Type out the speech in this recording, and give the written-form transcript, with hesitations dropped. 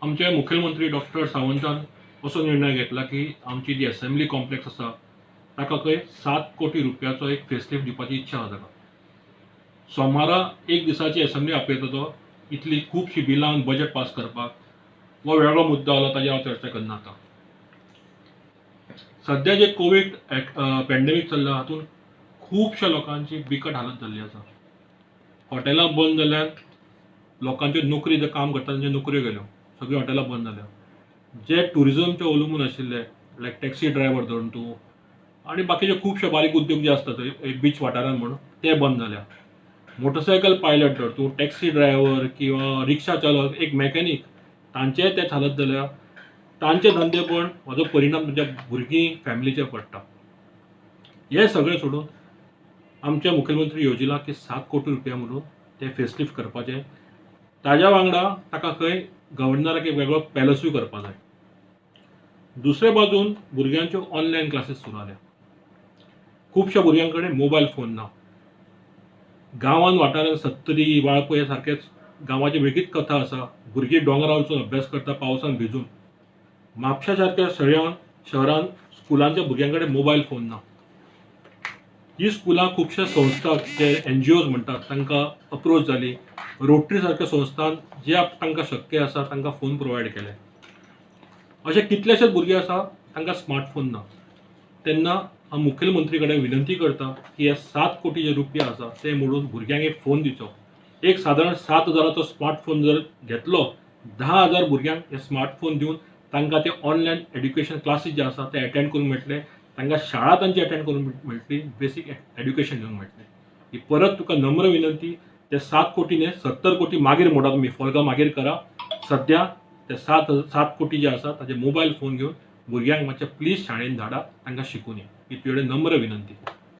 आमचे मुखेलमंत्री डॉक्टर सावंतान असो निर्णय घेतला की आमची जी असेंब्ली कॉम्प्लेक्स आसा ताका खंय 7 कोटी रुपयाचो एक फेसलिफ्ट दिवपाची इच्छा आसा ताका. सोमारा एक दिसाची असेंब्ली आपयता तो इतली खुबशी बिलां, बजेट पास करपाक. हो वेगळो मुद्दो आलो, ताजेर हांव चर्चा करना. आतां सद्या जे कोवीड पेंडेमीक चल्ला, हातूंत खुबश्या लोकांची बिकट हालत जाल्ली आसा. हॉटेलां बंद जाल्यान लोकांच्यो नोकरी, जे काम करता तांच्यो नोकऱ्यो गेल्यो. सगळीं हॉटेलां बंद जाल्या. जे ट्युरिजमचे अवलंबून आशिल्ले, लायक टॅक्सी ड्रायव्हर धरून तूं आनी बाकीचे खुबशे बारीक उद्योग जे आसतात बीच वाठारांत म्हूण, ते बंद जाल्या. मोटरसायकल पायलट धर तूं, टॅक्सी ड्रायव्हर किंवा रिक्षा चालक, एक मॅकॅनीक, तांचेय तेच हालत जाल्या. तांचे धंदेपण हाजो परिणाम तांच्या भुरगीं, फॅमिलीचेर पडटा. हें सगळें सोडून आमचे मुखेलमंत्री येवजिला की 7 कोटी रुपया म्हणून ते फेसलिफ्ट करपाचें. ताज्या वांगडा ताका खंय गव्हर्नराक एक वेगळो पॅलसूय करपा जाय. दुसरे बाजून भुरग्यांच्यो ऑनलायन क्लासीस सुरू जाल्या. खुबश्या भुरग्यां कडेन मोबायल फोन ना. गांवान वाठारांत, सत्तरी, वाळपय हे सारकेच गांवाची वेगळीच कथा आसा. भुरगीं दोंगरार वचून अभ्यास करता पावसान भिजून. म्हापशा सारक्या शहरान स्कुलांच्या भुरग्यां कडेन मोबायल फोन ना. ही स्कुलां खुबश्या संस्था, जे एनजीओज म्हणटात, तांकां अप्रोच जाली. रोटरी सारक्या संस्थान जे तांकां शक्य आसा तांकां फोन प्रोवायड केले. अशे कितलेशेच भुरगे आसा, तांकां स्मार्टफोन ना. तेन्ना हांव मुखेलमंत्री कडेन विनंती करता की हे 7 कोटी जे रुपया आसा ते मोडून भुरग्यांक एक फोन दिवचो. एक सादारण 7 हजाराचो स्मार्टफोन जर घेतलो, 10,000 भुरग्यांक हे स्मार्टफोन दिवन तांकां ते ऑनलायन एड्युकेशन क्लासीस जे आसा ते एटेंड करूंक मेळटले, तांकां शाळा तांची एटेंड करूंक मेळटली, बेसीक एड्युकेशन घेवंक मेळटलें. ही परत तुका नम्र विनंती. ते 7 कोटी न्ही, 70 कोटी मागीर मोडा तुमी, फोल्गां मागीर करा. सद्या ते 7 7 कोटी जे आसा ताजे मोबायल फोन घेवन भुरग्यांक मातशें प्लीज शाळेन धाडा, तांकां शिकूनी. ही तुजे कडेन नम्र विनंती.